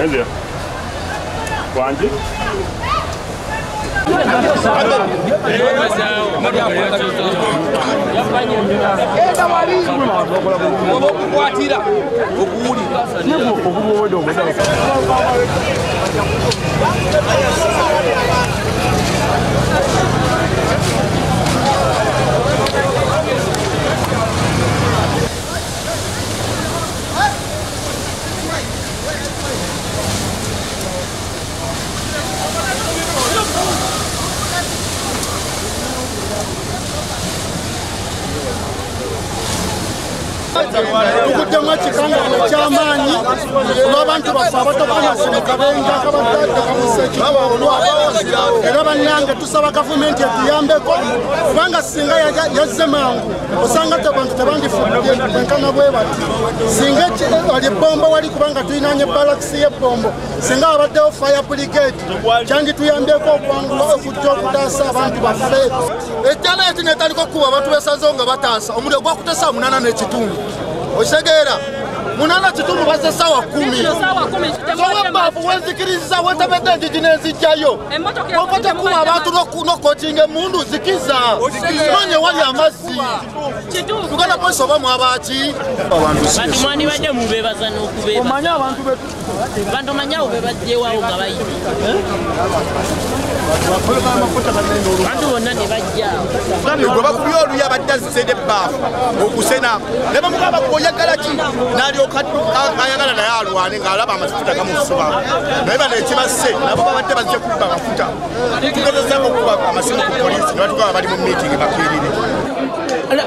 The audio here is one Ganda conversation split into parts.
Ezio. Wangi? Tukutemu ekikangabwa eky'amaanyi olw'abantu baffe abatokanasire kabenje akabatadde kamusekiolwa era bannange tusaba gavumenti etuyambeko kubanga singa yazze mangu osanga abantu tebandifudde kwenkana bwe bati singa ali ebbombo wali kubanga tulinanye balakisi y'ebbombo singa abaddewo fire brigade kyandituyambyeko okwanguwa okujja okutaasa abantu baffe. Ekyana eki netaliko kuba abantu besazeewo nga bataasa omuliro gwakutte ssaawa 8:15. Osegeera 8:15 bazze ssaawa 10. Ow'ebbaafu wenzikiriza wentebedde enjiji n'enzijjayo okote kuba abantu n'okokinga emmundu zikiza manye wali amazzi. Uganda Police oba mwabaki? Bantu mwandibadde mubeebaza n'okubeebaza. Bantu omanyi awo bebajjeewawo nga bayita. Bantu bonna ne bajjaawo. Gwe bakubye oluyi abadde azze n'ebbaafu okusena ne bamugamba oyagala ki n'alyoka ayagala naye alwane ng'alaba amafuta gamusuba naye bano ekibasse nabo babadde bazze kubba amafuta. Tugezezaako okuba amasimu ku poliisi ne batugamba bali mu miitingi bakiirire.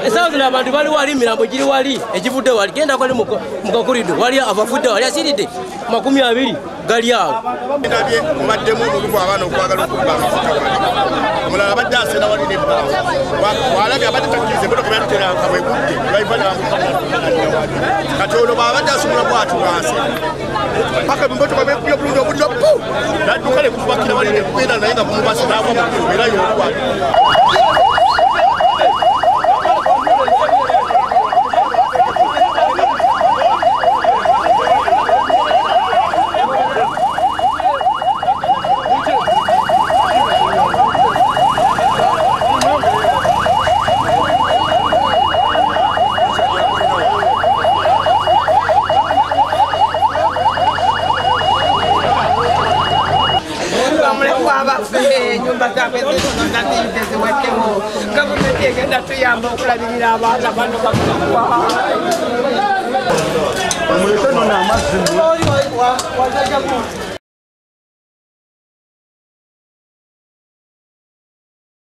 Essaawa zino abantu bali wali emirambo giri wali egivudde wali gendako ali mu kakurido wali abafudde wali asiridde 20 gali awo. Ndabye mubaddemu omugugu abaana okwagala okubba amafuta wali omulala abadde asena wali n'ebbaafu walabye abadde takkiriza emmotoka byatutera kabwegudde driver n'amukadde kati ono bw'abadde asumula bw'ati wansi paka emmotoka beekubye obulungi obuliro pu n'adduka ne gumubakira wali ne gugenda naye nga gumubase n'agwa mu kkubo era y'omu wali. Enyumba zaffe zino ziweddemu gavumenti egenda tuyamba okulabirira abaana bano bakuwa. Mulete nno amazzi.